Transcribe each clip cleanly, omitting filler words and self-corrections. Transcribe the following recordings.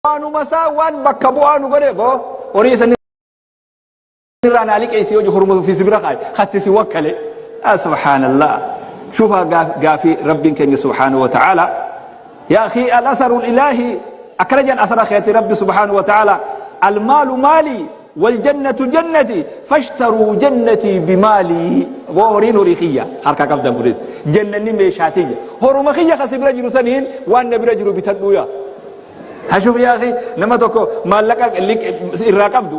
Waanuma isaa waan bakka bu'aa nu godhe boo horii isan irraa naa liqeessi yoo horuma ofii si bira kaaye hatti si wakkale. Subhaanallah. Shufa gaafii Rabbiin keenya subhaanahu wa ta'ala. Yaa akhi, al-asaru ilaahi akkana jedhan asara keetti Rabbi subhaanahu wa ta'ala: almaalu maali waljannatu jannati fashtaruu jannatii bimaalii. Boo, horiin horii kiyya harka qabdan kunis jannanni meeshaa tiyya, horuma kiyya kasi bira jiru saniin waan na bira jiru bitadhuu. Yaa hashuf, yaa akhi, nama tokko maallaqa irraa qabdu,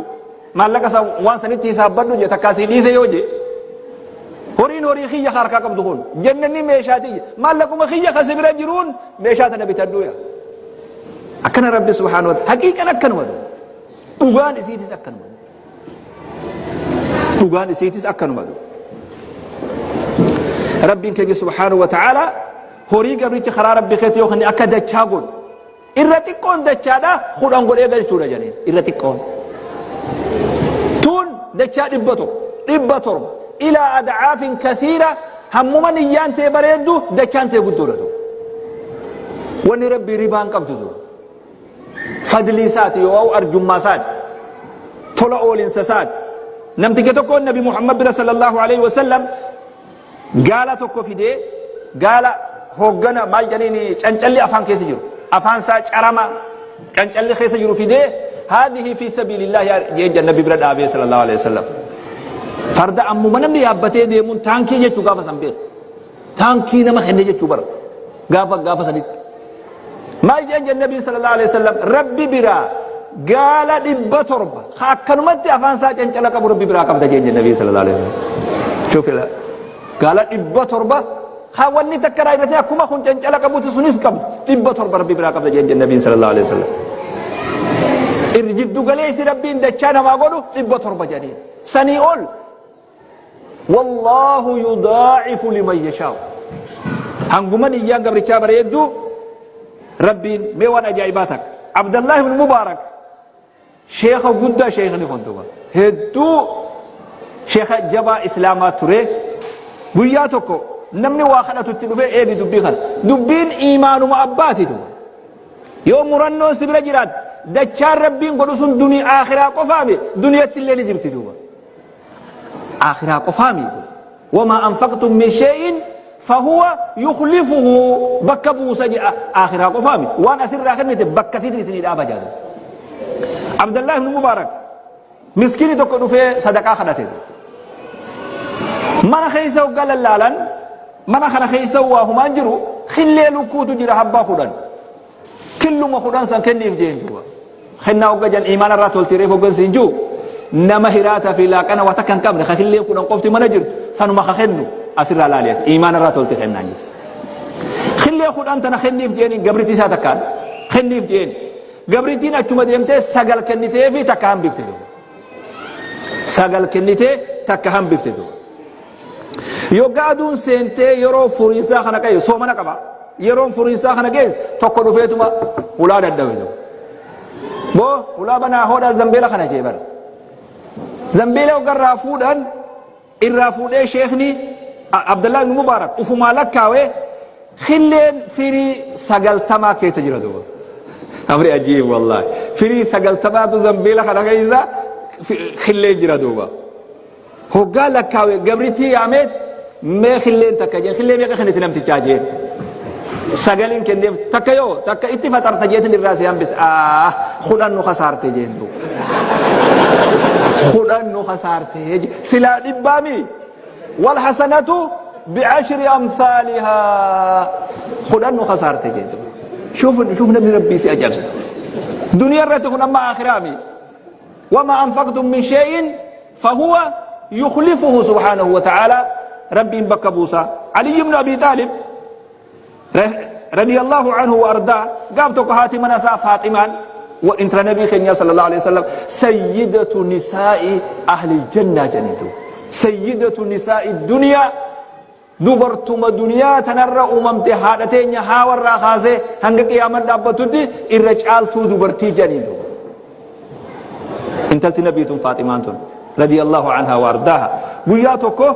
maallaqa san waan sanitti hisaabbadhu je, takkaa sii dhiise yoo je, horiin horii kiyya harkaa qabdu kun, jannanni meeshaa tiyya, maallaquma kiyya kasi bira jiruun meeshaa tana bitadhuu. Yaa akkana Rabbi subhaanahu wa ta'ala haqiiqan akkanuma, dhugaan isiitis akkanuma, dhugaan isiitis akkanuma. Rabbiin keenya subhaanahu wa ta'ala horii gabricha karaa Rabbi keetti yoo kenne akka dachaa godhu, irra xiqqoon dachaadha 10 godhee galchuudha jedheen. Irra xiqqoon tun dachaa 100, 700, ilaa adcaafin kathiira. Hammuma niyyaan tee bareeddu dachaan tee guddoodha. Tu wanni Rabbii ribaan qabdu tu fadlii isaati yoo arjummaa isaati, tola oolinsa isaati. Namticha tokko Nabi Muhammad bira sallallahu alaihi wasallam gaala tokko fidee, gaala hoggana maal jedhaniin, cancalli afaan keessa jiru, afaan isaa carama cancalli keessa jiru fidee, haadhihi fi sabiilillah jee Nabi bira dhaabee sallallahu alaihi wasallam. Farda ammuma namni yaabbatee deemuun taankii jechuu gaafa san beeku, taankii nama kenne jechuu bara gaafa sanitti. Maal jeen Nabi sallallahu alaihi wasallam? Rabbi biraa gaala 700 akkanumatti afaan isaa cancala qabu Rabbi biraa qabda jeen Nabi sallallahu alaihi wasallam. Shufila, gaala 700 haa wanni takka raaydatee akkuma kun cancala qabutti sunis qabdu, 700 Rabbi biraa qabda jeen Nabi sallallahu alaihi wasallam. Irri jiddu galeessi Rabbiin dachaa namaa godhu 700 jedhanii sanii ol. Wallaahu yudaa'ifu liman yashaa'u. Hanguma niyyaan gabrichaa bareeddu Rabbiin. Mee waan ajaa'ibaa takka, Abdallah ibn Mubaarak, sheekha guddaa, sheekni kun duba hedduu sheekha jabaa islaamaa ture. Guyyaa tokko namni waa kadhatutti dhufee, eegi dubbii kana, dubbiin iimaanuma abbaati duba. Yoo murannoon si bira jiraat, dachaan Rabbiin godhu sun dunii aakhiraa qofaami, duniyatti illee ni jirti duuba. Aakhiraa qofaami. Wamaa anfaqtum min shay'in fahuwa yukhlifuhu, bakka buusa jedha. Aakhiraa qofaami, waan asirraa kennite bakka siiti isinii dhaaba jedha. Abdallah ibn Mubaarak, miskiini tokko dhufee sadaqaa kadhate. Mana keessa hoggaa lallaalan, mana kana keessa waa humaan jiru, killee lukkuutu jira habbaa 10. Killuma 10 san kenniif jeen duuba. Kennaa hogga jan imaana irraa tolti reef hoggan siin jiru, nama hiraata fi laaqana waa takka hin qabne ka killeen 10 qofti mana jirtu sanuma ka kennu asirraa laali ati, imaana irraa tolti kennaan jiru. Killee 10 tana kenniif jeeni gabritii isaa takkaan kenniif jeeni. Gabritiin achuma deemtee sagal kennitee fi takka hambifte duuba. Sagal kennitee takka hambifte duuba. Yoggaa aduun seentee yeroo furiinsaa kana qabe, soomana qaba. Yeroon furiinsaa kana geesse, tokko dhufeetuma hulaa dadhabe tokko. Boo, hulaa banaa hodhaa, zambeela kana jee bara. Zambeela hoggaa irraa fuudhan, irraa fuudhee sheekni Abdallah ibn Mubaarak ufumaa lakkaawee, killeen firii 90 keessa jira duuba. Amri ajiib wallaahi. Firii 90tu zambeela kana keessa killeen jira duuba. Hoggaa lakkaawe, gabrittii yaameet, mee killeen takka jeen, killee meeqa kenniti namtichaa jeen. Sagaliin kenneef, takka yoo takka itti faxarta jeetin irraa si hambise, 10 nu kasaarte jeen duuba. 10 nu kasaarte silaa dhibbaami. Wal hasanatu bi'ashri amsaalihaa, 10 nu kasaarte jeen duuba. Shuuf shuuf, namni Rabbii si ajaa'ibsa. Duniyaa irratti kun amma aakhiraami. Wama anfaqtum min shay'in fahuwa yukhlifuhu subhaanahu wa ta'ala, Rabbiin bakka buusa. Ali ibn Abi Taalib radiyallahu anhu wa ardaa, gaaf tokko haati mana isaa Faaximaan, intala Nabii keenyaa sallallahu alaihi wasallam, sayyidatu nisaa'i ahli jannaa jedhaniitu, sayyidatu nisaa'i duniyaa, dubartuma duniyaa tanarra uumamte, haadha teenya haawarraa kaasee hanga qiyaaman dhaabbatutti irra caaltuu dubartii jedhaniitu. Intalti Nabii tun, Faaximaan tun radiyallahu anhaa wa ardaaha, guyyaa tokko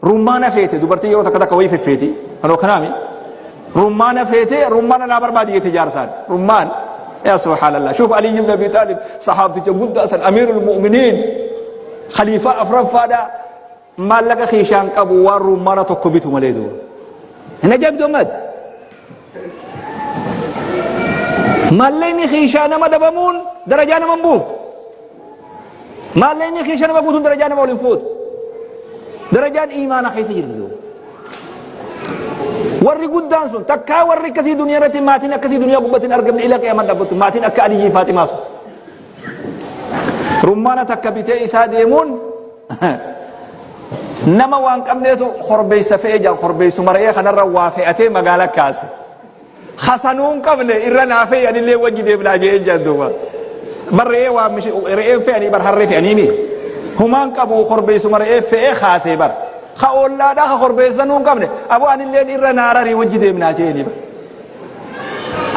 rummaana feete. Dubartii yeroo takka takka wayii feffeeti kanoo kanaami. Rummaana feete, rummaana naa barbaadi jette jaarsaan. Rummaan Yaa subhaanallah. Shuuf Ali ibn Abi Taalib sahaabticha guddaa san amiirul mu'miniin khaliifaa afraffaadha maallaqa kiishaan qabu waan rummaana tokko bitu malee duuba. Hin ajaa'ibdu ammaati. Maallaqni kiishaa nama dhabamuun darajaa nama hin buuftu. Maallaqni kiisha nama guutuun darajaa nama ol hin fuutu. Darajaan iimaana keessa jirti duuba. Warri guddaan sun takkaa warri akkasii duniyaa irratti maatiin akkasii duniyaa gubbatti hin argamne ila qiyaamaan dhaabbattu maatiin akka Aliyyii Faaximaa sun. Rummaana takka bitee isaa deemuun nama waan qabneetu korbeessa fe'ee jaan korbeessuma re'ee kanarra waa fe'atee magaala kaase. Hasanuu hin qabne irra naa fe'i anillee wajji deemnaa je'een jaan duuba. Bar re'ee waa mishi re'een fe'anii bar harree fe'anii mi. Humaan qabu korbeessuma re'ee fe'ee kaasee bar. Ka ollaadhaa ka korbeessanuu hin qabne aboo anilleen irra naa rarii wajji deemnaa je'eenii bar.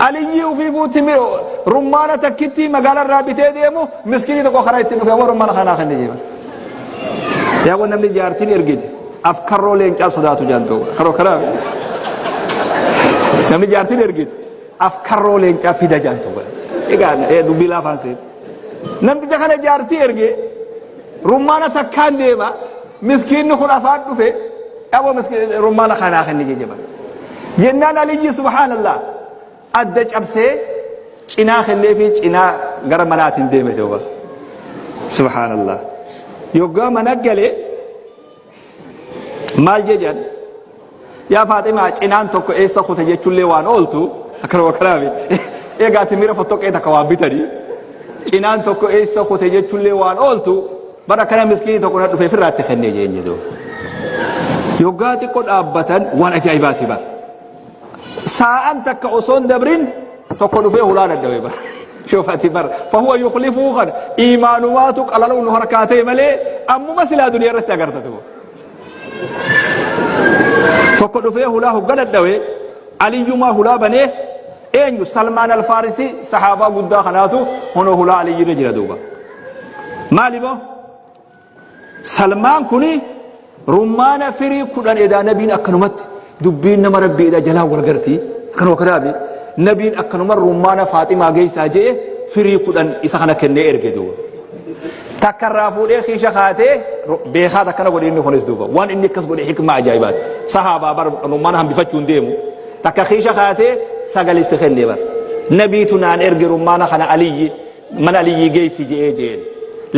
Aliyyii ufiifuu timir rummaana takkittii magaalaa irraa bitee deemu miskiinii tokko karaa itti dhufe aboo rummaana kanaa kenne jee bar. Yaa waan namni jaartiin ergite. Afkarroo leencaa sodaatu jaan duuba. Karoo karaa. Namni jaartiin ergite afkarroo leencaa fida jaan duuba. Egaa dubbii laafaan seen. Namticha kana jaartii erge rummaana takkaan deema miskiinni kun afaan dhufe aboo rummaana kanaa kenne jejjaba. Jennaan Aliyyi subhaanallah adda cabsee cinaa kenneefii cinaa gara manaatiin deeme duuba. Subhaanallah. Yoggaa mana gale maal jedhan yaa Faaximaa cinaan tokko eessa kute jechuullee waan ooltu akkanuma kanaaf egaa timira fottoqee takka waan bitanii cinaan tokko eessa kute jechuullee waan ooltu bara kana miskiinii tokko na dhufee firraatti kennee jeenye duuba. Yoggaa xiqqoo dhaabbatan waan ajaa'ibaati bara. Saa'an takka osoo hin dabrin tokko dhufee hulaa dadhabe bara. Shufati bar fahuwa yukhlifuu kan iimaanumaatu qalalu nu harkaa ta'e malee ammuma silaa duniyaa irratti agarta tuba. Tokko dhufee hulaa hogga dadhabe aliyyumaa hulaa banee eenyu Salmaan Alfaarisii sahaabaa guddaa kanaatu honoo hulaa aliyyirra jira duuba. Maali moo? Salmaan kuni rummaana firii 10 edaa nabiin akkanumatti dubbiin nama rabbii edaa jalaa wal garti akkanuma kanaafi nabiin akkanuma rummaana faaximaa geessaa je'e firii 10 isa kana kennee erge duuba. Takka irraa fuudhee kiisha kaatee beekaat akkana godhe inni kunis duuba waan inni akkas godhe hikmaa ajaa'ibaati. Sahaabaa bar rummaana hambifachuu hin deemu takka kiisha kaatee sagalitti kennee bar. Nabiitu naan erge rummaana kana aliyyi mana Aliyyii geessi je'ee je'een.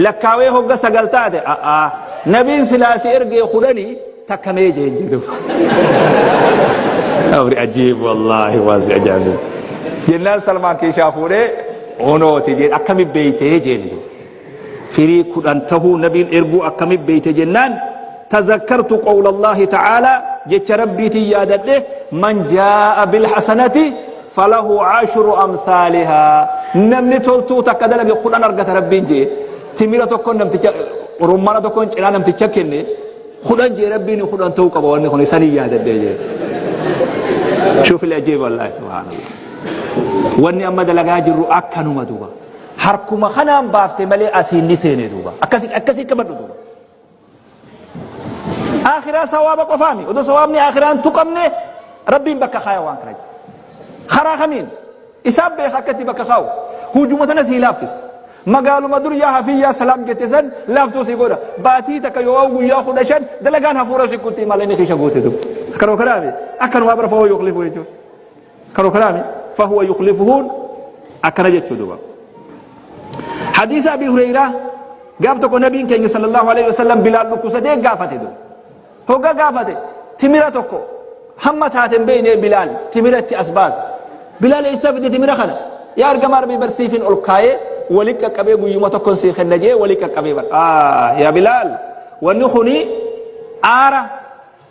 Lakkaawee hogga 9 taate a'aa nabiin silaa si ergee kudhanii takka mee je'een jedhu. Amri ajiib wallaahi waan si ajaa'ibu. Jennaan Salmaan kiishaa fuudhee honooti jeen akkami beeytee jeen. Firii 10 tahuu nabiin erguu akkami beeyte jennaan tazakkartu qawla Allaahi ta'aalaa jecha rabbiitiin yaadadhe man jaa'a bil hasanati falahu ashru amthaalihaa namni toltuu takka dalage 10 argata rabbiin jee timira tokkon namticha rummana tokkon cinaa namticha kenne 10 jee rabbiin 10 ta'uu qaba wanni kun isanii yaadadhe jee shuuf ajiib wallaahi subhaanallah wanni amma dalagaa jirru akkanuma duuba harkuma kanaan baafte malee asiin ni seene duuba akkasi akkasii qabadhu duuba Aakhiraa sawaaba qofaami. Odoo sawaabni aakhiraa hin tuqamne Rabbiin bakka kaaya waan kana. Karaa kamiin? Isaan beeka akka itti bakka kaa'u. Hujuma tana sii laaffisa. Magaaluma dur yaa hafii yaa salaam jette san laaftuu sii godha. Baatii takka yoo guyyaa 15 dalagaan hafuura si kutti malee ni kiisha goote duuba. Akkanuma kanaami. Akkanumaa bara fa'oo yukhlifu jechuudha. Akkanuma kanaami. Fahuwa yukhlifuhuun akkana jechuu duuba. Hadiisa Abii Hureyraa gaaf tokko nabiin keenya sallallahu alaihi wasallam Bilaal dhukkubsatee gaafate duuba. Hogga gaafate timira tokko hamma taate hin beekne Bilaal timira itti as baasa. Bilaal eessaa fide timira kana? Yaa ergamaa Rabbii barsiifin ol kaayee wali qaqqabee guyyuma tokkon sii kenna jee wali qaqqabee bar. Yaa Bilaal wanni kuni aara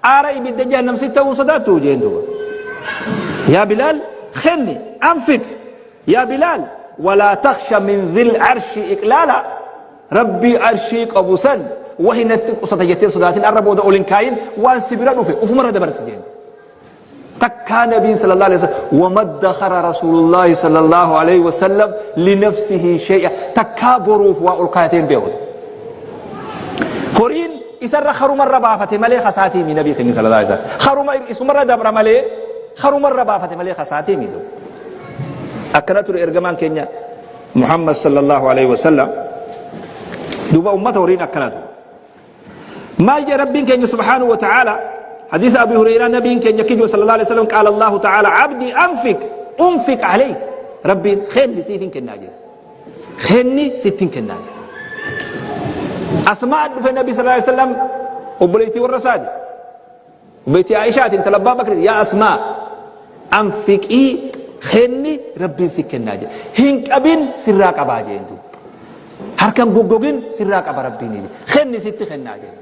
aara ibidda jahannam sitti ta'uu sodaattu jeen duuba. Yaa Bilaal kenni anfiq Yaa Bilaal walaa takhsha min dhil arshi iqlaala Rabbii arshii qabu san wahi natti qusata jettee sodaatin arra booda ol hin kaayin waan si bira dhufe ufumarra dabarsi jeen. Takkaa nabiin sallallahu alaihi wasallam wamaddakara rasuulullaahi sallallahu alaihi wasallam linafsihi shay'a takkaa boruuf waa ol kaayatee hin beeku. Horiin isarra karumarra baafate malee kasaatii mi nabii keenya sallallahu alaihi wasallam. Karuma isumarra dabra malee karumarra baafate malee kasaatii mi. Akkana ture ergamaan keenya Muhammad sallallahu alaihi wasallam. Duuba ummata horiin akkana ture. Maal jee Rabbiin keenya subhaanahu wa ta'ala? Hadiisa Abi Hureyraa, nabiin keenya kijoo sallallahu alaihi wasallam, qaala Allahu ta'ala abdi anfik unfik alayk. Rabbiin kenni siifin kennaa jedhe. Kenni sittin kennaa jedhe. Asmaa dhufe nabi sallallahu alaihi wasallam, obboleettii warra isaati. Obboleettii Aishaati, intala Abbaa Bakri, yaa Asmaa, anfiqii, kenni, Rabbiin si kennaa jedhe. Hin qabin, sirraa qabaa jeen duuba. Harkan goggogin, sirraa qaba Rabbiin jedhe. Kenni, sitti kennaa jedhe.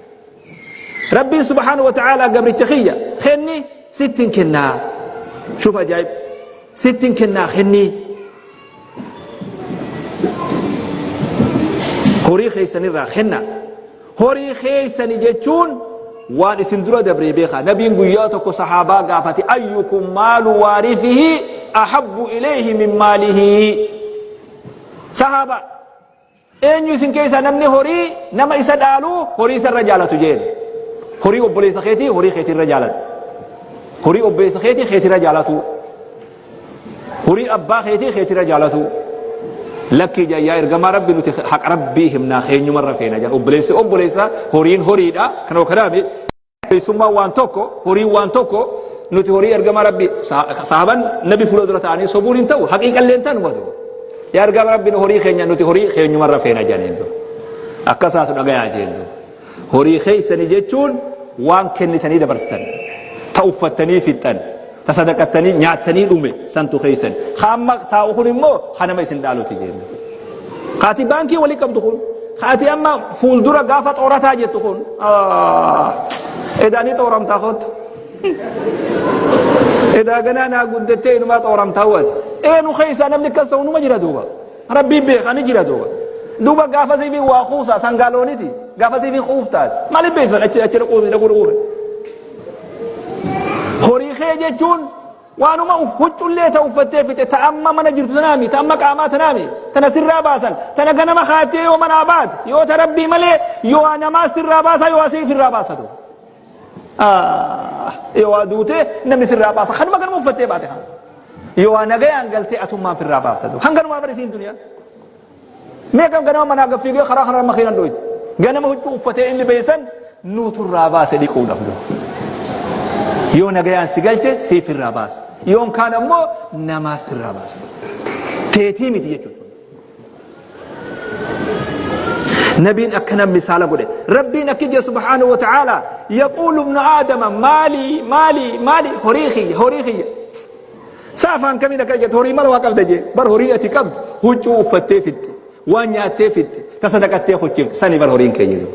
Rabbiin subhaanahu wa ta'ala, gabricha kiyya, kenni, sittin kennaa. Shuf ajaa'ib. Sittin kennaa, kenni. Horii keessanirraa kenna. Horii keessani jechuun waan isin dura dabree beekaa. Nabiin guyyaa tokko sahaabaa gaafate, ayyukum maalu waarisihi ahabbu ilayhi min maalihi. Sahaabaa, eenyu isin keessaa namni horii nama isa dhaalu horii isarra jaalatu jeen. Horii obboleessa keetii horii keetirra jaalatu. Horii obboleessa keetii keetirra jaalatu. Horii abbaa keetii keetirra jaalatu. Lakkii jayyaa ergamaa Rabbi, nuti haqa Rabbii himnaa, keenyumarra feena jedhan. Obboleessi obboleessa, horiin horiidha. Kana kanaami obboleessummaan waan tokko, horiin waan tokko. Nuti horii ergamaa Rabbi, sahaban nabi fuula dura ta'anii sobuun hin ta'u, haqiiqallee hin ta'u. Yaa ergamaa Rabbi, horii keenya, nuti horii keenyumarra feena jedhaniin. Akkasaatu dhagayaa jeen. Horii keessanii jechuun waan kennitanii dabarsitan, ta uffattanii fixxan, ta sadaqattanii nyaattanii dhume santu keessan. Hamma taa'u kun immoo kanama isin dhaaluti jenna. Kaati baankii walii qabdu kun, kaati amma fuuldura gaafa xoorataa jettu kun, edaanii xooramtaa kottu. Edaa ganaa naa guddattee inumaa xooramtaa wati. Eenu keessaa namni akkas ta'u numa jira duuba. Rabbiin beekaa, ni jira duuba. Duuba gaafa siifii waa kuusaa sangaa looniti. Gaafa siifii kuuftaati. Maaliif beeksan achi achi dhaquuf dhaquu dhaquuf. Horii kee jechuun waanuma huccullee ta'u uffattee fixe, ta amma mana jirtu tanaami, ta amma qaamaa tanaami, tana sirraa baasan, tana ganama kaattee yoo manaa baate, yoo ta Rabbii malee, yoo namaa sirraa baasa, yoo asii ofirraa baasatu. Yoo waa duute namni sirraa baasa, kanuma ganama uffattee baate kana. Yoo waa nagayaan galtee atummaan firraa baafta. Hanganumaa bari isiin duniyaa. Mee kan ganama manaa gaffiigee karaa kanarra makiinaan dhoyte. Ganama huccuu uffatee inni beeysan nuuturraa baase dhiquudhaaf dura. Yoo nagayaan si galche siif irraa baasa. Yoon kaan ammoo namaa sirraa baasa. Teetii miti jechuudha. Nabiin akkana misaala godhe. Rabbiin akki jee subhaanahu wa ta'ala, yaquulu ibnu aadama maalii maalii maalii, horii kiyya, horii kiyya. Sa afaan kamiin akka jettu, horii mala waa qabda jee. Bar horii ati qabdu huccuu uffattee fixxe, waan nyaattee fixxe, ta sadaqattee hochifte sani bar horiin kee jedhu.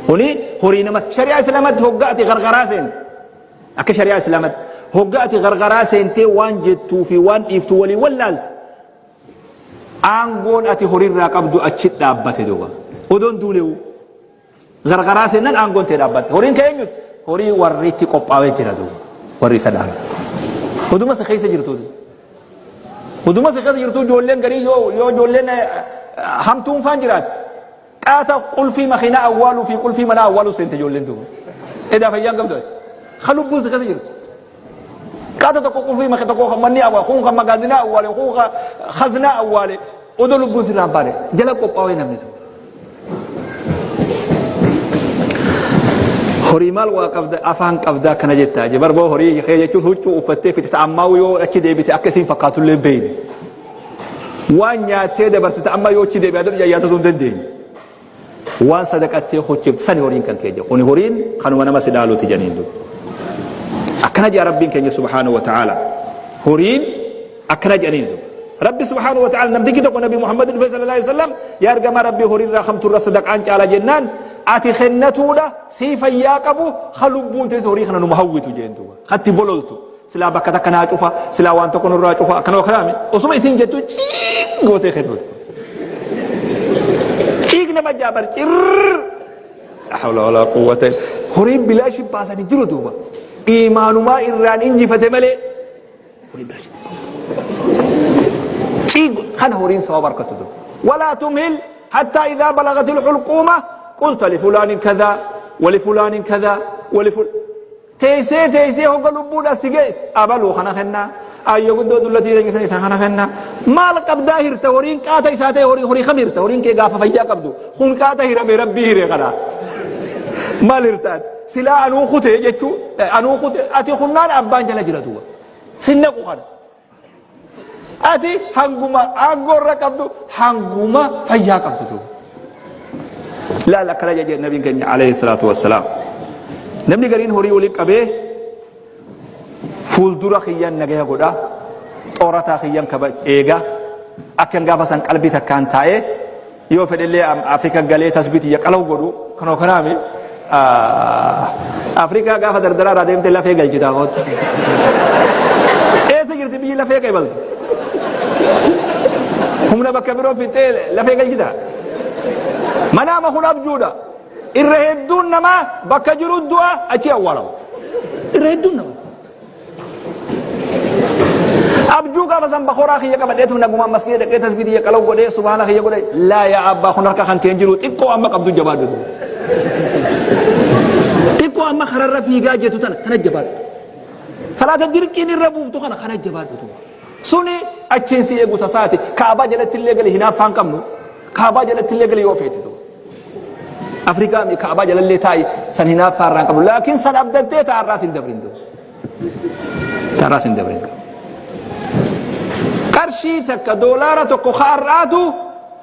Kuni horii nama shari'aa islaamatti hoggaa ati gargaraa seente. Akka shari'aa islaamatti hoggaa ati gargaraa seentee waan jettuu fi waan dhiiftu walii wallaalte. Aangoon ati horiirraa qabdu achi dhaabbate duuba. Odoon duunewu. Gargaraa seennan aangoon tee dhaabbatte. Horiin kee eenyuti? Horii warri itti qophaa'ee jira duuba. Warri isa dhaalu. Oduma si keessa jirtu. Oduma si keessa jirtu ijoolleen garii yoo ijoolleen hamtuun faan jiraate. Qaata qulfii makiinaa awwaaluu fi qulfii manaa awwaaluu seente ijoolleen duuba. Edaa fayyaan qabdu. Ha lubbuun si keessa jirtu. Qaata tokko qulfii maki tokko kan manni awwaale, kun kan magaazinaa awwaale, kun kan khaznaa awwaale. Odoo lubbuun sirraa hin baane jala qophaa'ee namni tokko. Horii maal waa qabda, afaan qabdaa akkana jettaa je barboo. Horii kee jechuun huccuu uffattee fixite, ammaa yoo achi deebite akka isiin fakkaatullee hin beekne. Waan nyaattee dabarsite, amma yoo achi deebi'aa darbu yaadatuu hin dandeenye. Waan sadaqattee hojjefte sani horiin kan kee jedhu. Kuni horiin kanuma nama si dhaaluuti jedhaniin duuba. Akkana jedha Rabbiin keenya subhaanahu wa ta'ala. Horiin akkana jedhaniin duuba. Rabbi subhaanahu wa ta'ala, namtichi tokko Nabi Muhammad dhufe sallallahu alaihi wasallam, yaa ergamaa Rabbii, horiirraa kamturra sadaqaan caala jennaan, ati kennatuudha sii fayyaa qabu ha lubbuun teessa horii kana numa hawwitu jeen duuba. Hatti bololtu. Silaa bakka takka naa cufa, silaa waan tokko nurraa cufa, akkana kanaami. Osuma isiin jettu ciik gootee kennuuti. Ciik nama jaabar cirr. La hawla wala quwwata. Horiin bilaashi baasanii jiru duuba. Iimaanumaa irraan injifate malee. Horiin bilaashi. Ciik kana horiin sababa harkatu duuba. Walaa tumhil hattaa idhaa balagatil hulquuma qulta lifulaanin kadhaa walifulaanin kadhaa waliful. Teessee teessee hogga lubbuudha si geesse, abaluu kana kennaa, Ayyo guddoo dullatii teenya isa kana kenna. Maal qabdaa hirta horiin qaata isaa ta'e horii horii kam hirta horiin kee gaafa fayyaa qabdu kun qaata hirame rabbii hire kana. Maal hirtaan silaa anuu kutee jechuu anuu kute ati kunnaan abbaan jala jira duuba. Sinnaqu kana. Ati hanguma aangoo irra qabdu hanguma fayyaa qabdu duuba. Laal akkana jedhe nabiin keenya alayhi salaatu wassalaam. Namni gariin horii walii qabee fuuldura kiyyan nagaya godha xoorataa kiyyan kaba eega akkan gaafa san qalbii takkaan taa'ee yoo fedhellee Afrika galee tasbii tiyya qalaw godhu kanoo kanaami Afrikaa gaafa dardaraa irraa deemte lafee galchitaa kootti. Eessa jirti biyyi lafee qeebaltu? Humna bakka biroo fixxee lafee galchitaa? Manaama kun abjuudha. Irra hedduun namaa bakka jiru du'a achi awwaalamu. Irra hedduun namaa. Abjuu gaafa san bakoraa kiyya qabadheetu nagumaan masgiida dhaqee tasbii tiyya qalaw godhee subhaana kiyya godhee laa yaa abbaa kun harka kan keen jiru xiqqoo amma qabdu jabaadhu. Xiqqoo amma kararra fiigaa jettu tana kana jabaadhu. Salaata dirqiin irra buuftu kana kana jabaadhu. Suni achiin si eegu tasaati kaabaa jalatti illee gali hinaaffaan qabnu kaabaa jalatti illee gali yoo feete. Afrikaa mi kaabaa jalallee taa'i san hinaaffaa irraa hin qabnu laakiin san abdattee taa'arraas hin dabrin duuba. Taa'arraas hin dabrin. Qarshii takka doolaara tokko kaarraatu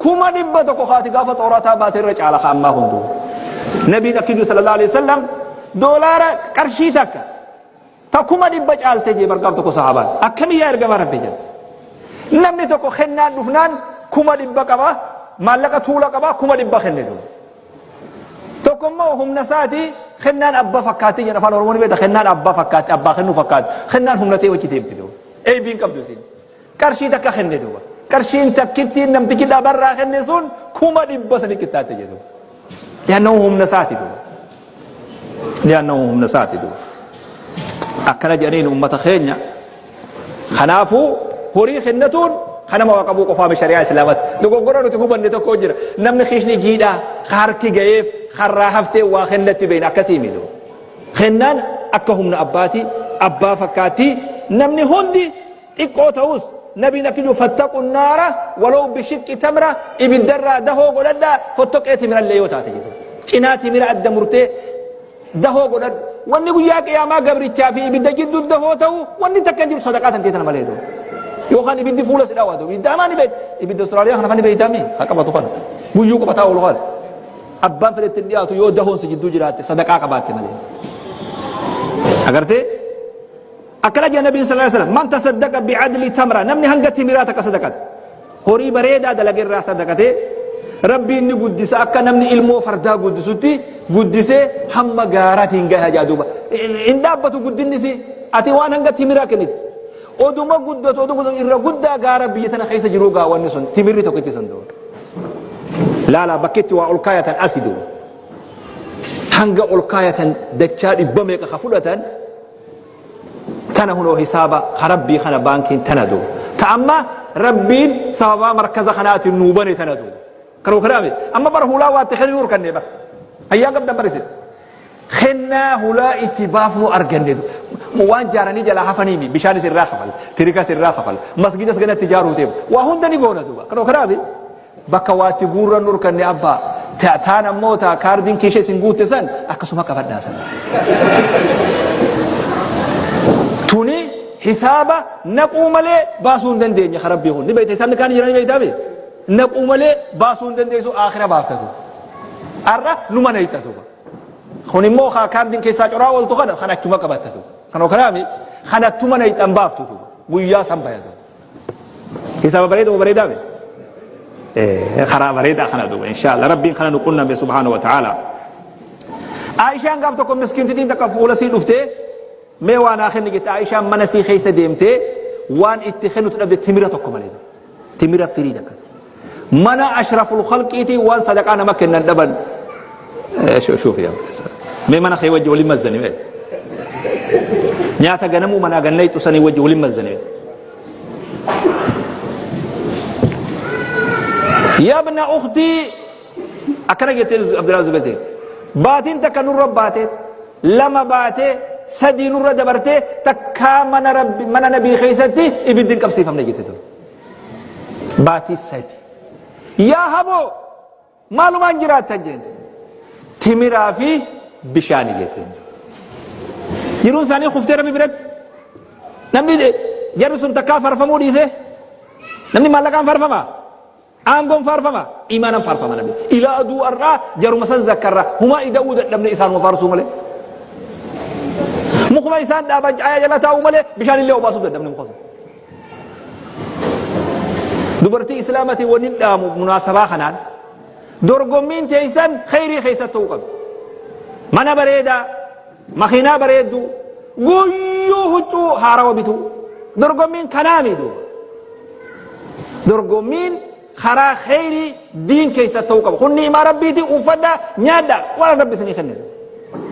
100,000 kaati gaafa xoorataa baate irra caala ka ammaa kun duuba. Nabiin akki jiru sallallahu alaihi wasallam doolaara qarshii takka Ta 100,000 caalte jee bar gaaf tokko sahaabaan. Akkami yaa ergamaa Rabbii jette. Namni tokko kennaan dhufnaan 100,000 qaba, maallaqa tuula qaba, 100,000 kenne duuba. Tokko immoo humna isaati kennaan abba fakkaatti jedha afaan Oromoo ni beekta kennaan abba fakkaatti abbaa kennuu fakkaatti kennaan humna ta'e wajji deemti duuba. Eeybiin qabdu isiin. Qarshii takka kenne duuba. Qarshiin takkittiin namtichi dhabarraa kenne sun 100,000 sanii qixxaatte jedhu. Li'annahu humna isaati duuba. Li'annahu humna isaati duuba. Akkana jedhaniin ummata keenya. Kanaafuu horii kennatuun kan nama waa qabuu qofaa shari'aa islaamatti. Dogoggora nuti hubanne tokko jira. Namni kiishni jiidhaa harki ga'eef harraa haftee waa kennatti beekna akkasii miti. Kennaan akka humna abbaati abbaa fakkaatti namni hundi Xiqqoo ta'us Nabiin akki jiru fattaqu naara walaw bishiqqi tamra ibiddarraa dahoo godhadhaa fottoqee timirallee yoo taate jedhu. Cinaa timira adda murtee dahoo godhadhu. Wanni guyyaa qiyaamaa gabrichaa fi ibidda jidduu dahoo ta'u wanni takka hin jiru sadaqaa tan teetana malee jedhu. Yookaan ibiddi fuula si dhawaatu. Ibidda hamaa ni beekta. Ibidda Austraaliyaa kana ni beektaami. Haa qabatu kana. Guyyuu qabataa oolu kana. Abbaan fedhe itti dhiyaatu yoo dahoon si jidduu jiraatte sadaqaa qabaatte malee. Agartee? Akkana jedha Nabiin sallallahu alaihi wasallam, man tasaddaqa bi'adli tamra, namni hanga timiraa takka sadaqate, horii bareedaa dalage irraa sadaqate, Rabbiin ni guddisa akka namni ilmoo fardaa guddisutti guddisee hamma gaaraatiin gaha jedha duuba. Hin dhaabbatu guddinni isii. Ati waan hanga timiraa kennite. Oduma guddatu oduma guddatu irra guddaa gaara biyya tana keessa jiruu gaa wanni sun timirri tokkichi sun duuba. Laala bakki itti waa ol kaayatan asi duuba. Hanga ol kaayatan dachaa dhibba meeqa ka fudhatan Tana hunoo hisaaba ka Rabbii kana baankiin tana duuba. Ta amma Rabbiin sababaa markaza kanaatiin nuu bane tana duuba. Kanuma kanaami. Amma bara hulaa waa itti kennuu arganne bara. Fayyaa qabdan bara isin. Kennaa hulaa itti baafnu arganne. Waan jaaranii jalaa hafaniimi. Bishaanis irraa kafal. Tirikas irraa kafal. Masgidas ganatti ijaaruu deema. Waa hunda ni goona duuba. Kanuma kanaami. Bakka waa itti guurrannu urkanne abbaa. Ta taan ammoo ta kaardiin kiisha isin guutte san akkasuma qabadhaa san. Tuni hisaaba naquu malee baasuu hin dandeenye ka rabbii kun. Ni beekta hisaabni kaan jira ni beektaa mee? Naquu malee baasuu hin dandeessu aakhira baafta tu. Arra numa nayxa tu. Kun immoo ka kaardiin keessaa coraa ooltu kana kan achuma qabatta tu. Kanoo kanaami kanattuma nayxan baaftu tu. Guyyaa san bayatu. Hisaaba bareeda moo bareedaa be? Karaa bareedaa kana duuba inshaallah rabbiin kana nu qunname subhaana wa ta'ala. Aishaan gaaf tokko miskiintitiin takka fuula sii dhuftee mee waa naa kenni jette Aishaan mana sii keessa deemtee waan itti kennutu dhabde timira tokko malee. Timira firii takka. Mana ashraful khalqiitii waan sadaqaa nama kennan dhaban. Shuuf yaa mee mana kee wajji waliin mazzani mee. Nyaata ganamuu manaa gannayxu sanii wajji waliin mazzani mee. Yabna ukhtii akkana jettee Abdullah Zubayr baatiin takka nurra baatee lama baatee sadii nurra dabartee takkaa mana rabbi mana nabii keessatti ibiddi hin qabsiifamne jette tun. Baatii 3. Yaa haboo maalumaan jiraattan jeen. Timiraa fi bishaani jetteen. Jiruun isaanii kuftee rabbi biratti. Namni jarri sun takkaa farfamuu dhiisee namni maallaqaan farfama. Aangoon faarfama, iimaanan faarfama namni. Ilaa aduu ar'aa jaruma san zakkarra humaa ida'uu dadhabne isaanuma faarsuu malee. Mukuma isaan dhaaban caayaa jala taa'uu malee bishaan illee obaasuu dadhabne muka sun. Dubartii Islaamatiin wanni dhaamu munaasabaa kanaan dorgommiin teessan kheyrii keessatti ta'uu qabdi. Mana bareedaa, makiinaa bareedduu, guyyuu huccuu haarawa bituu. Dorgommiin kanaami duuba. Dorgommiin karaa kheyrii diin keessa ta'uu qaba. Kun ni'imaa Rabbiiti uffadhaa nyaadhaa waan Rabbi isinii kenne.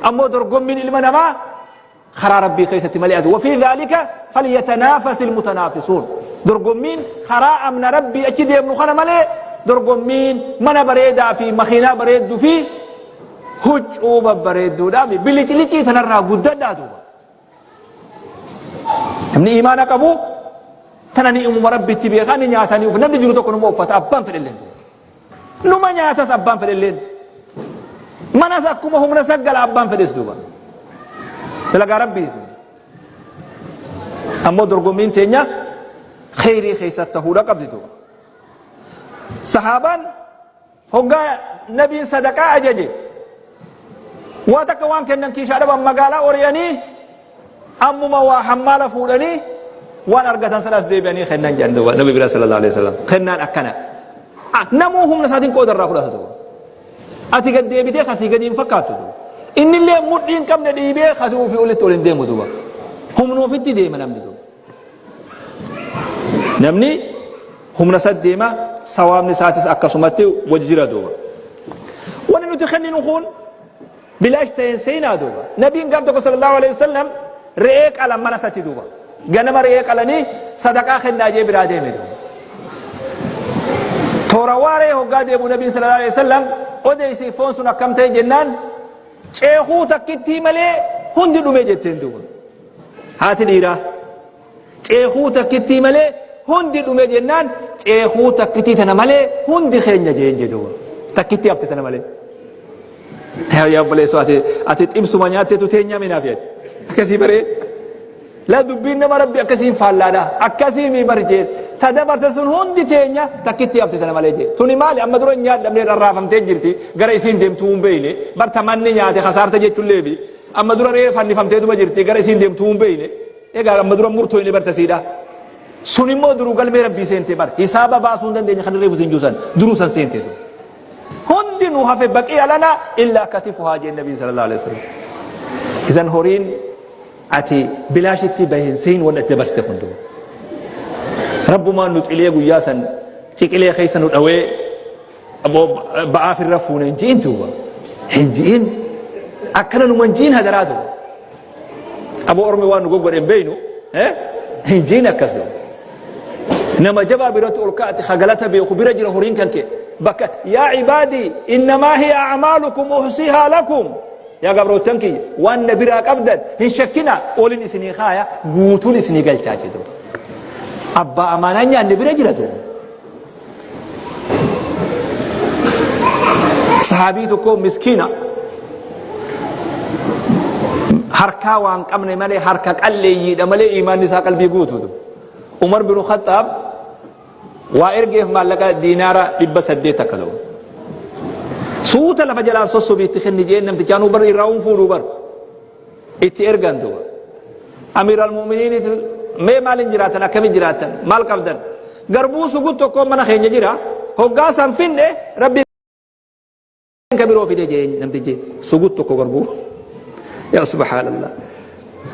Ammoo dorgommiin ilma namaa karaa Rabbii keessatti malee ati wafii dhaalika falyatanaafasi almutanaafisuun. Dorgommiin karaa amna Rabbii achi deemnu kana malee dorgommiin mana bareedaa fi makiinaa bareedduu fi huccuu babbareedduudhaa fi biliclicii tanarraa guddadhaa duuba. Namni imaana qabu tana ni uumama Rabbitti beekaa ni nyaata ni uffata. Namni jiru tokko numa uffata abbaan fedhelleen. Numa nyaatas abbaan fedhelleen. Manas akkuma humna saggala abbaan fedhes duuba. Dalagaa Rabbiiti. Ammoo dorgommiin teenya kheyrii keessatti ta'uudha qabdi duuba. Sahaabaan Hoggaa nabiin sadaqaa ajaje waa takka waan kennan kiishaa dhaban magaalaa ori'anii ammuma waa hammaala fuudhanii waan argatan san as deebi'anii kennan jedhan duuba nabi bira sallallahu alaihi wasallam kennaan akkana namuu humna isaatiin qooda irraa fudhata duuba ati gad deebitee kasii gadi hin fakkaattu duuba innillee mudhii hin qabne dhiibee kasii ofii olitti ol hin deemu duuba humna ofitti deema namni duuba Namni humna isa deema sawaabni isaatis akkasumatti wajji jira duuba. Wanni nuti kenninu kun bilaash ta'een seenaa duuba. Nabiin gaaf tokko sallallahu alaihi wasallam re'ee qalan mana isatti duuba. Ganama re'ee qalanii sadaqaa kennaa jee biraa deeme duuba. Toora waaree hoggaa deemu nabiin sallallahu alaihi wasallam odeessi foon sun akkam ta'e jennaan ceekuu takkittii malee hundi dhume jetteen duuba. Haati dhiiraa ceekuu takkittii malee hundi dhume jennaan ceekuu takkittii tana malee hundi keenya jeen jedhu takkittii hafte tana malee. Yaa obboleessoo ati ati xibsuma nyaatteetu teenyaa minaaf ati akkasii baree laa dubbiin nama rabbi akkasiin faallaadha akkasii mii bar jeen ta dabarte sun hundi teenya takkittii hafte tana malee jee tuni maali amma dura hin nyaadhamne rarraafamtee jirti gara isiin deemtuu hin beeyne bar ta manni nyaate kasaarte jechuullee bi Amma dura re'ee fannifamteetuma jirti gara isiin deemtuu hin beeyne. Egaa amma dura murtooyne bar tasiidha. Sun immoo duruu galmee rabbii seente bar. Hisaaba baasuu hin dandeenye kan reefu siin juusan duruu san seente sun. Hundi nu hafe baqiya lana illaa katifuhaa jeen nabiin sallallahu alaihi wasallam. Isan horiin ati bilaashitti bahin sein wanni ati dabarsite kun duba. Rabbumaan nu xilee guyyaa san ciqilee keessa nu dhawee Aboo ba'aa firra fuune hin ji'in duuba. Hin ji'in. Akkana numa hin ji'in hadaraa duuba. Aboo ormi waan nu goggodhe hin beeynu. Hin ji'in akkas duuba. Nama jabaa biratti ol ka'ate ka galata beeku bira jira horiin kan kee. Bakka yaa ibaadii innamaa hiya a'maalukum uhsihaa lakum. Yaa gabroottan kiyya waan na biraa qabdan hin shakkina olin isinii kaaya guutuun isinii galchaa jedhu. Abbaa amaanaa nyaanne bira jira duuba. Sahaabii tokko miskiina harkaa waan qabne malee harka qalleeyyiidha malee imaanni isaa qalbii guutuudha. Umar bin Khattaab waa ergeef maallaqa diinaara 800 takka ta'u. Suuta lafa jalaan sossobii itti kenni jeen namtichaanuu bar irraa uun fuudhuu bar. Itti ergan duuba. Amiir al-mu'miniinitu mee maaliin jiraatan akkamiin jiraatan maal qabdan garbuu sugut tokko mana keenya jira hoggaa san finne rabbi ka biroo fide jeen namtichi sugut tokko garbuu yaa subhaanallah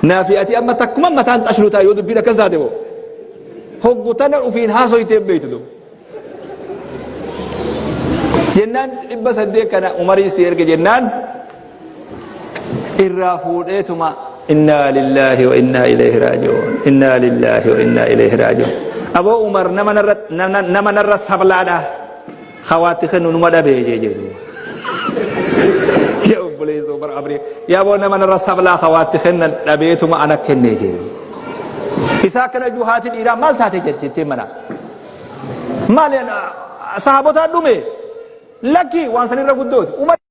naafi ati amma takkuma mataan xashlu taa yoo dubbiin akkas taate moo hoggu tana ufiin haasoytee beektu duuba jennaan 800 kana umarii si erge jennaan irraa fuudheetuma innaa lillaahi wa innaa ilayhi raaji'uun innaa lillaahi wa innaa ilayhi raaji'uun aboo umar nama narra nama narra sablaadha hawaatti kennu numa dhabee jee jedhu Yaa obboleessoo bara abrii yaa boo nama narra sablaa hawaatti kennan dhabeetuma ana kennee jee. Isaa akkana juu haati dhiiraa maal taate jettee mana. Maali sahaabotaa dhume lakki waan sanirra guddooti.